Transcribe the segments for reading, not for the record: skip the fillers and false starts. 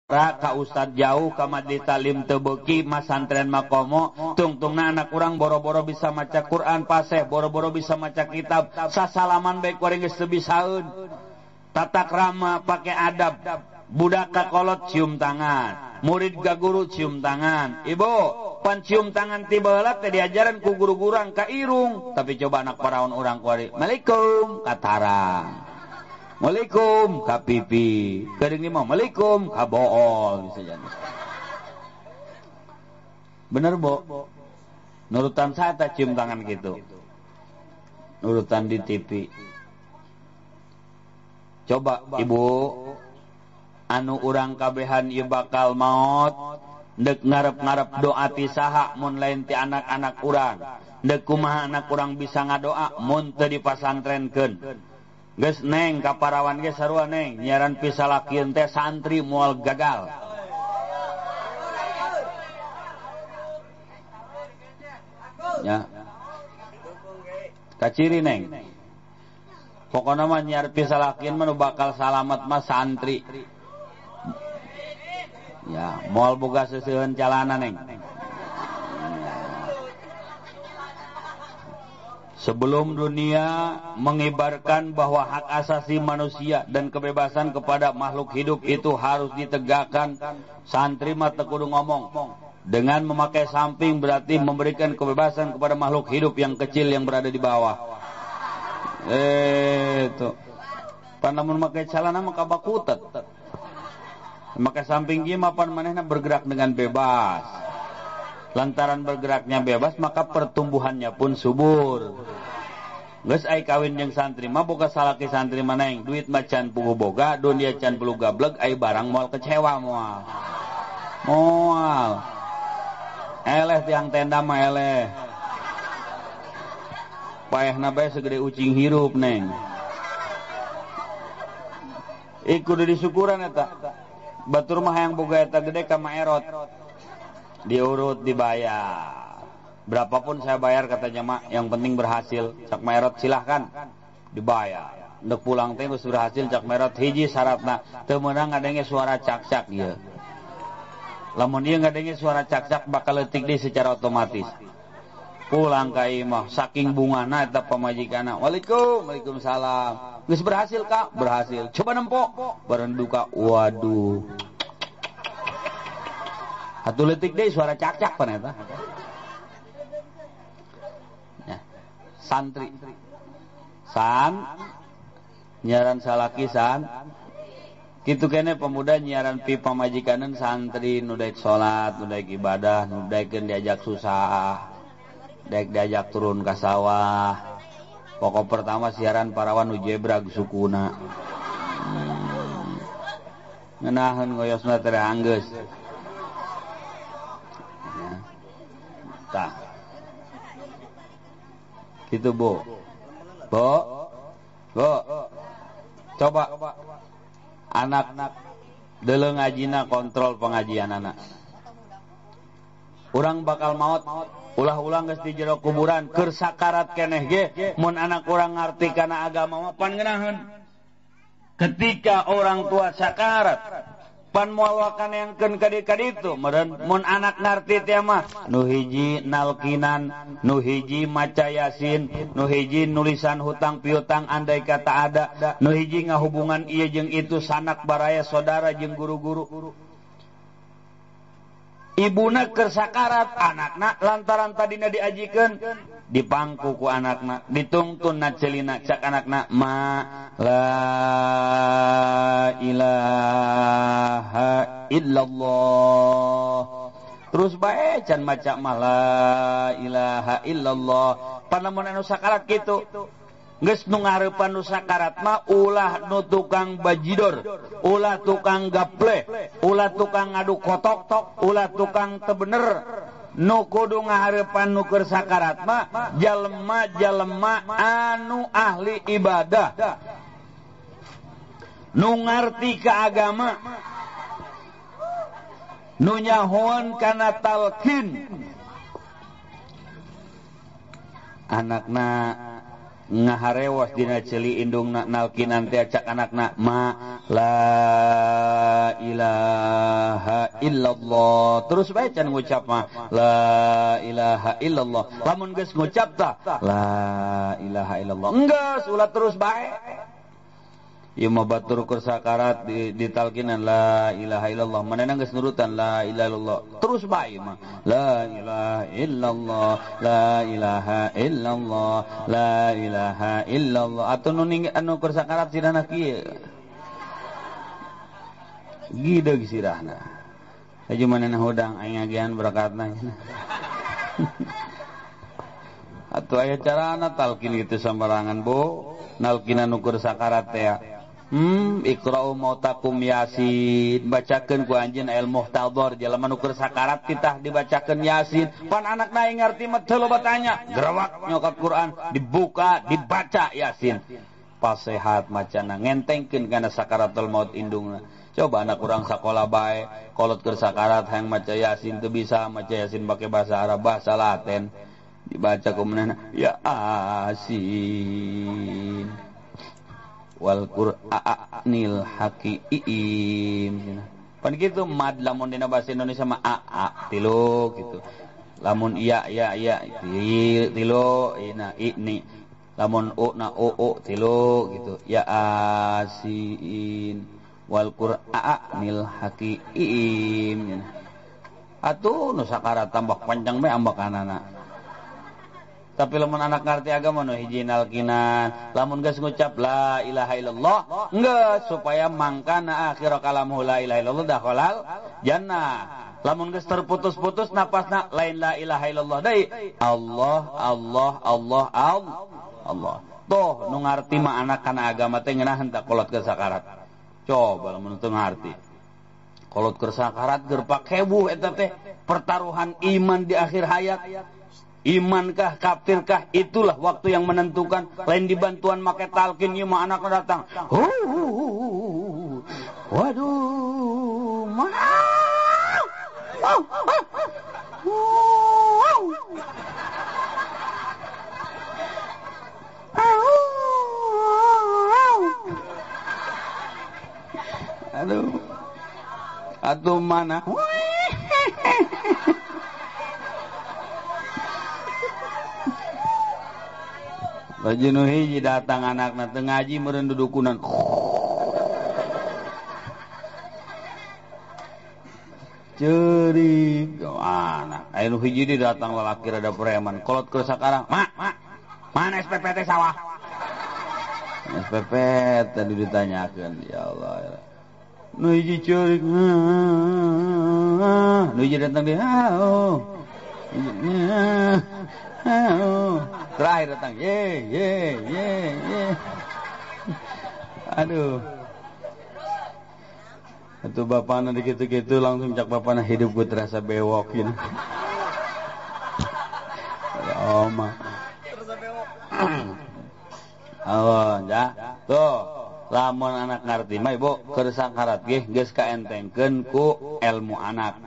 Ka ustad jauh ka majlis talim teu beuki masantren makomo tungtungna anak urang boro-boro bisa maca Quran paseh boro-boro bisa maca kitab sasalaman bae kuring geus teu bisaeun tata krama pake adab budak ka kolot cium tangan murid ka guru cium tangan ibu pan cium tangan ti baheula teh diajaran ku guru-gurang ka irung tapi coba anak paraon urang kuari Assalamualaikum katarang Waalaikum ka pipi kering lima Waalaikum ka bool bisa jadi bener bo nurutan saya tak cium tangan gitu nurutan di TV coba ibu anu urang kabehan ieu bakal maot deuk ngarep-ngarep doa ti saha mun lain ti anak-anak urang deuk kumaha anak urang bisa ngadoa mun teu dipasantrenkeun geus neng ka parawan ge sarua neng nyiaran pisalakieun teh santri moal gagal ya kaciri neng pokona mah nyiar pisalakieun mah nu bakal salamet mah santri ya moal boga seuseuheun calana neng. Sebelum dunia mengibarkan bahwa hak asasi manusia dan kebebasan kepada makhluk hidup itu harus ditegakkan, santri mah teu kudu ngomong. Dengan memakai samping berarti memberikan kebebasan kepada makhluk hidup yang kecil yang berada di bawah. Itu. Pan lamun make calana mah kabakutet. Maka samping ieu mah pan manehna bergerak dengan bebas. Lantaran bergeraknya bebas maka pertumbuhannya pun subur. Geus ai kawin jeung santri mah boga salaki santri mah neng, duit mah can puguh boga, dunia can perlu gableg, ai barang moal kecewa moal. Moal. Eleh tiang tenda mah eleh. Paehna bae segede ucing hirup neng. Ih kudu disukuran eta. Batur mah hayang boga eta gede ka Maerot. Diurut dibayar. Berapapun saya bayar katanya mak, yang penting berhasil. Cak Maerot silahkan dibayar. Ndek pulang teh geus berhasil cak Maerot hiji syaratna teu meunang ngadenge suara cak-cak ieu. Lamun ieu ngadenge suara cak-cak bakal leutik deui secara otomatis. Pulang ka imah saking bungana eta pamajikanna. Waalaikum, waalaikumsalam. Geus berhasil kak? Berhasil. Coba nempo. Bareng duka, waduh. Atuh leutik deui suara cak-cak pan eta. Ya. Santri. San nyiaran salaki san. Kitu kene pemuda nyiaran pi pamajikaneun santri nu daek salat, nu daek ibadah, nu daekeun diajak susah, daek diajak turun ka sawah. Pokok pertama siaran parawan nu jebrag sukuna. Ngeunaheun goyosna teh anggeus. Tah. Gitu bu. Bu. Bu. Coba anak deuleu ngajina kontrol pengajian anak. Urang bakal maot, ulah-ulah geus di jero kuburan keur sakarat keneh ge mun anak urang ngarti kana agama mah pan ngeunaheun. Ketika orang tua sakarat pan moal wakanengkeun ka ditu meureun mun anak ngarti teh mah nu hiji nalkinan, nu hiji maca yasin, nu hiji nulisan hutang piutang andai kata ada, nu hiji ngahubungan ieu jeung itu sanak baraya saudara jeung guru-guru. Ibuna keur sakarat anakna lantaran tadina diajikeun dipangku ku anakna, ditungtun na celina cak anakna ma la ilaha illallah. Terus bae can maca ma la ilaha illallah. Panamun anu sakarat kitu. Geus nu ngarepan nu sakarat mah ulah nu tukang bajidor, ulah tukang gaple, ulah tukang ngadu kotok, ulah tukang teu bener. Nu kudu ngahareupan nu keur sakarat mah jalema-jalema anu ahli ibadah, nu ngarti ka agama, nu nyahoan kana talqin. Anakna ngaharewas dina ceuli indungna nalkinan teh cak anakna ma la ilaha ilaha illallah. Terus bae can ngucap mah la ilaha illallah. Lamun geus ngucap tah la ilaha illallah. Enggeus ulah terus bae. Ieu mah batur keur sakarat ditalkinan la ilaha illallah. Manehna geus nurutan la ilaha illallah. Terus bae mah la ilaha illallah, la ilaha illallah, la ilaha illallah. Atuh nu anu keur sakarat sirahna kieu. Gideug sirahna. Haji manehna hudang aing ngagian berakatna. Atuh aya carana talkin kitu sambarangan, Bu. Nalkinan nu keur sakarat teh. Iqra'u mautakum yasin, bacakeun ku anjeun el muhtadhar, jalma nu keur sakarat titah dibacakeun yasin. Pan anakna aing ngarti mah teu loba tanya, gerewak nyokot Quran, dibuka, dibaca yasin. Pas sehat macana ngentengkeun kana sakaratul maut indungna. Coba anak urang sakola bae, kolot keur sakarat hayang maca yasin teu bisa, maca yasin make bahasa Arab, bahasa Latin. Dibaca ku manehna ya asin. Wal qur'anil hakim. Pan kitu mad lamun dina bahasa Indonesia mah a a tilu gitu. Lamun iya ya ya tilu ina i ni. Lamun u na u u tilu gitu. Ya asin wal qur'anil hakim. Atuh nu sakarat tambah panjang bae ambakanana. Tapi lamun anak ngarti agama nu hiji nalkinan, lamun geus ngucap la ilaha illallah, geus supaya mangkana akhir kalamuhu la ilaha illallah dakhalal jannah. Lamun geus terputus-putus napasna lain la ilaha illallah deui, Allah Allah Allah Allah. Toh nu ngarti mah anak kana agama teh ngeunaheun tak kolot keur sakarat. Coba lamun teu ngarti. Kolot keur sakarat keur pakebuh eta teh pertaruhan iman di akhir hayat. Imankah, kafirkah, itulah waktu yang menentukan. Lain dibantuan make talkin, ieu mah anakna datang. Waduh, aduh, atuh mana? Baju nu hiji datang anakna teu ngaji meureun dudukunan. Ceurik anak. Aya nu hiji di datang lalaki rada preman. Kolot keur sakarang, "Mak, mana SPPT sawah?" SPPT tadi ditanyakeun, ya Allah. Nu hiji ceurik. Nu hiji datang dia. Oh. Terakhir datang, ye ye ye ye. Aduh. Atuh bapana dikitu-kitu langsung cak bapana hidup gue terasa bewok gitu. Ya oma. Terasa bewok. Allah, ya. Tuh, lamun anak ngarti mah ibu keur sakarat ge geus kaentengkeun ku ilmu anak.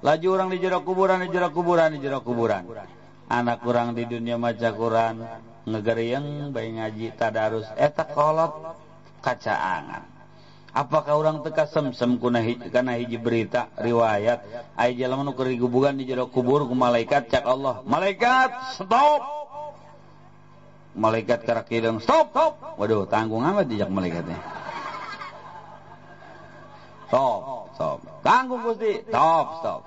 Laju orang di jero kuburan, di jero kuburan, di jero kuburan. Anak kurang di dunia maca Quran, ngegerieng bae ngaji tadarus eta kolot kacaangan. Apakah orang teka semsem kana hiji berita riwayat aya jalma nu keur digubugan di jero kubur ku malaikat cak Allah, malaikat stop. Malaikat karak hideung stop. Waduh, tanggung amat dijak malaikatnya. Stop, stop. Tanggung Gusti, stop, stop.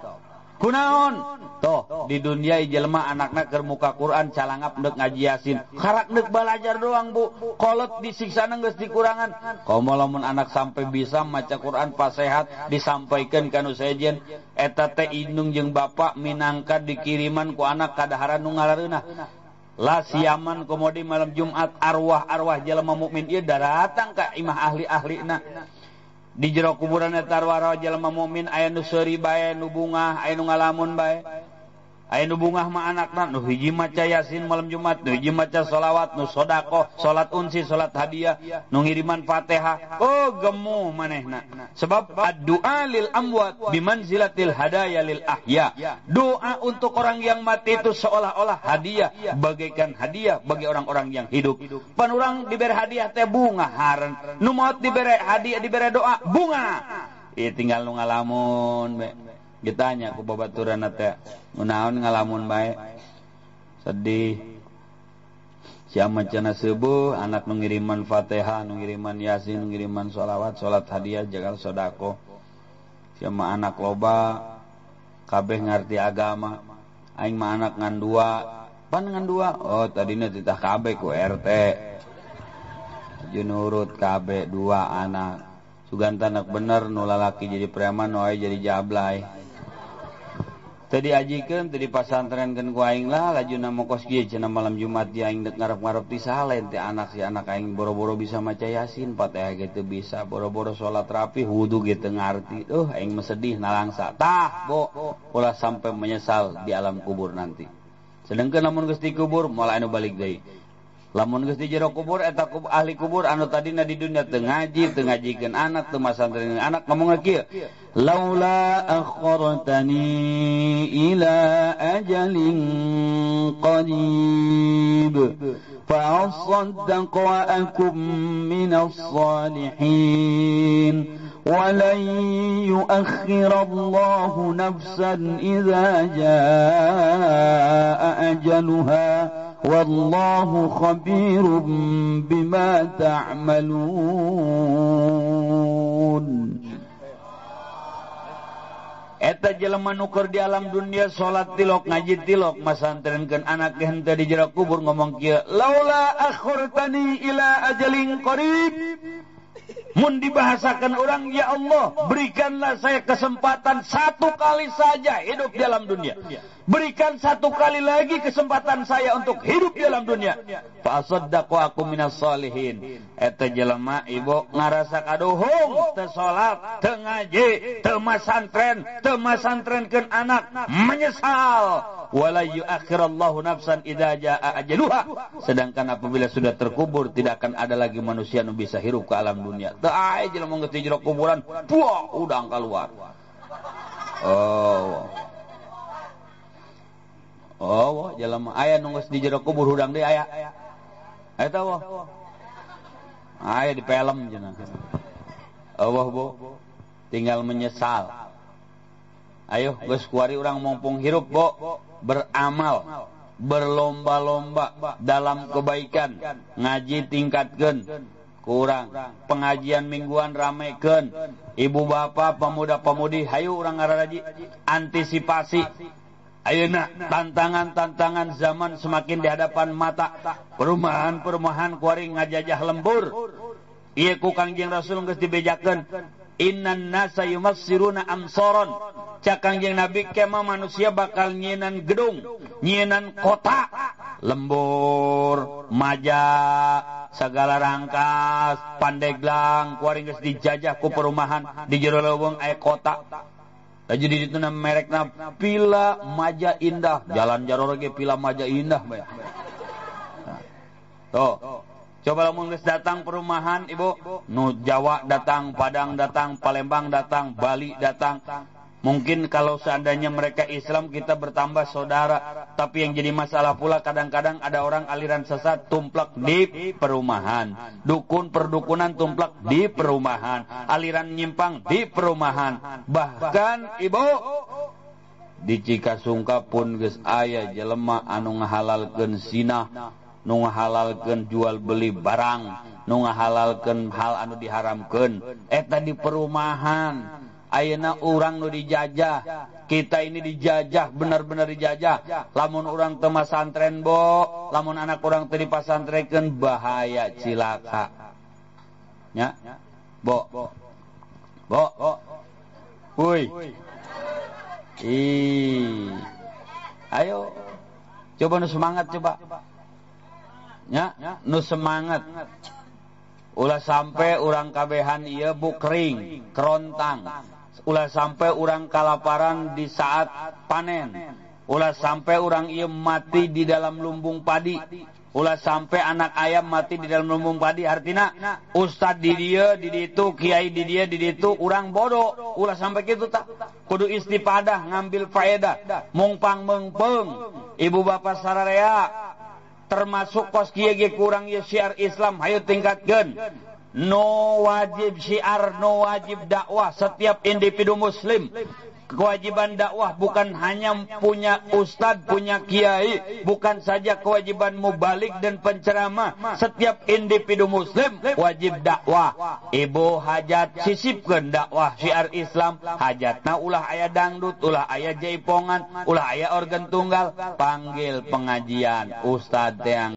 Kunaon? Toh di dunia jelema anakna keur muka Quran calangap neuk ngaji Yasin. Karak neuk balajar doang, Bu. Kolot disiksana geus dikurangan. Komo lamun anak sampai bisa maca Quran pas sehat disampaikeun ka nu sejen, eta teh indung jeung bapak minangka dikiriman ku anak kadaharan nu ngalareunah. La siaman komodi malam Jumat arwah-arwah jelema mukmin ieu daratang ka imah ahli-ahlina. Di jero kuburan eta arwah jelema mukmin aya nu seuri bae, nu bungah, aya nu ngalamun bae. Aya nu bungah mah anakna, nu hiji maca Yasin malam Jumat, nu hiji maca sholawat, nu sedekah, salat unsi, salat hadiah, nu ngiriman Fatihah. Oh, gemuh manehna. Sebab ad-du'a lil amwat bimanzilatil hadaya lil ahya. Doa untuk orang yang mati itu seolah-olah hadiah, bagaikan hadiah bagi orang-orang yang hidup. Pan urang dibere hadiah teh bunga haren. Nu maot dibere hadiah, dibere doa bunga. Ieu tinggal nu ngalamun bae. Ditanya ku babaturanna teh, "Naon ngalamun bae?" Sedih. Siapa cenah seubuh anak nu ngiriman Fatihah, nu ngiriman Yasin, nu ngiriman sholawat, salat hadiah, jagal sedekah. Siapa anak loba kabeh ngarti agama. Aing mah anak ngan dua. Pan ngan dua? Oh, tadina titah kabeh ku RT. Nurut kabeh dua anak. Suganta anak bener nu lalaki jadi preman, nu aya jadi jablay. Teu diajikeun, teu dipasantrenkeun ku aing lah, lajuna mokos kieu cenah malam Jumat di aing dek ngarep-ngarep ti salen teh anak si anak aing boro-boro bisa maca Yasin, Fatihah ge teu bisa, boro-boro salat rapi, wudu ge teu ngarti. Duh, aing mah sedih nalangsa. Tah, bo, ulah sampai menyesal di alam kubur nanti. Sedengkeun lamun geus dikubur moal anu balik deui. Lamun geus di jero kubur eta ahli kubur anu tadina di dunia teu ngaji, teu ngajikeun anak, teu masantrenkeun anak ngomong kieu. Laula akhartani ila ajalin qarib fa asaddaq wa akum minas salihin wa lan yuakhkhirallahu nafsan idza jaa ajaluha wallahu khabirum bima ta'malun. Eta jelema nu keur di alam dunia salat tilok ngaji tilok masantrenkeun anak ge henteu di jero kubur ngomong kieu, laula akhurtani ila ajalin qarib. Mun dibahasakan orang, ya Allah, berikanlah saya kesempatan satu kali saja hidup di alam dunia. Berikan satu kali lagi kesempatan saya untuk hidup di alam dunia. Fa asaddaqu aku minas salihin. Eta jelema ibu ngarasa kaduhung, teu salat, teu ngaji, teu masantren, teu masantrenkeun anak, menyesal. Wala yuakhirallahu nafsan idza jaa ajaluha. Sedangkan apabila sudah terkubur tidak akan ada lagi manusia nu bisa hirup ke alam dunia. Teu aya jelema geus di jero kuburan, buah udang keluar. Oh. Oh, jelema aya nu geus di jero kubur hudang deui aya. Eta wah. Aya di film cenah. Allah Bu, tinggal menyesal. Ayo geus kuari urang mumpung hirup, Bu, beramal, berlomba-lomba dalam kebaikan, ngaji tingkatkeun, kurang pengajian mingguan ramekeun, ibu bapak pemuda-pemudi hayu urang ngararaji antisipasi. Ayeuna tantangan-tantangan zaman semakin di hadapan mata. Perumahan-perumahan kuari ngajajah lembur. Ieu ku Kangjeng Rasul geus dibejakeun, innan nasa yumassiruna amsoron. Cak Kangjeng Nabi kema manusia bakal nyienan gedung, nyienan kota, lembur, maja, segala rangkas, Pandeglang kuari geus dijajah ku perumahan di jero leuweung aya kota. Jadi di ditu merekna Pila Maja Indah, jalan jaror ge Pila Maja Indah bae. Nah. Tuh. Coba lamun geus datang perumahan ibu, nu Jawa datang, Padang datang, Palembang datang, Bali datang. Mungkin kalau seandainya mereka Islam kita bertambah saudara, tapi yang jadi masalah pula kadang-kadang ada orang aliran sesat tumplak di perumahan, dukun perdukunan tumplak di perumahan, aliran nyimpang di perumahan. Bahkan ibu di Cikasungka pun geus aya jelema anu ngahalalkeun zina, nu ngahalalkeun jual beli barang, nu ngahalalkeun hal anu diharamkeun eta di perumahan. Ayeuna urang nu dijajah, kita ini dijajah, benar-benar dijajah. Lamun urang teu masantren bo, lamun anak urang teu dipasantrenkeun bahaya cilaka. Nya? Bo. Bo. Woi. Ih. Ayo. Coba nu semangat coba. Nya, nu semangat. Ulah sampai urang kabehan ieu bu kering, kerontang. Ulah sampai urang kalaparan di saat panen. Ulah sampai urang ieu mati di dalam lumbung padi. Ulah sampai anak ayam mati di dalam lumbung padi. Artinya ustad di dia, di ditu, kiai di dia, di ditu, urang bodoh. Ulah sampai kitu tak. Kudu istipadah ngambil faedah. Mungpang mengpeng. Ibu bapak sararea termasuk kos kieu ge kurang ieu syiar Islam hayu tingkatkeun. No wajib syiar, no wajib dakwah setiap individu muslim. Kewajiban dakwah bukan hanya punya ustad, punya kiai, bukan saja kewajiban mubalig dan penceramah. Setiap individu muslim wajib dakwah. Ibu hajat sisipkeun dakwah syiar Islam, hajatna ulah aya dangdut, ulah aya jaipongan, ulah aya organ tunggal, panggil pengajian ustad yang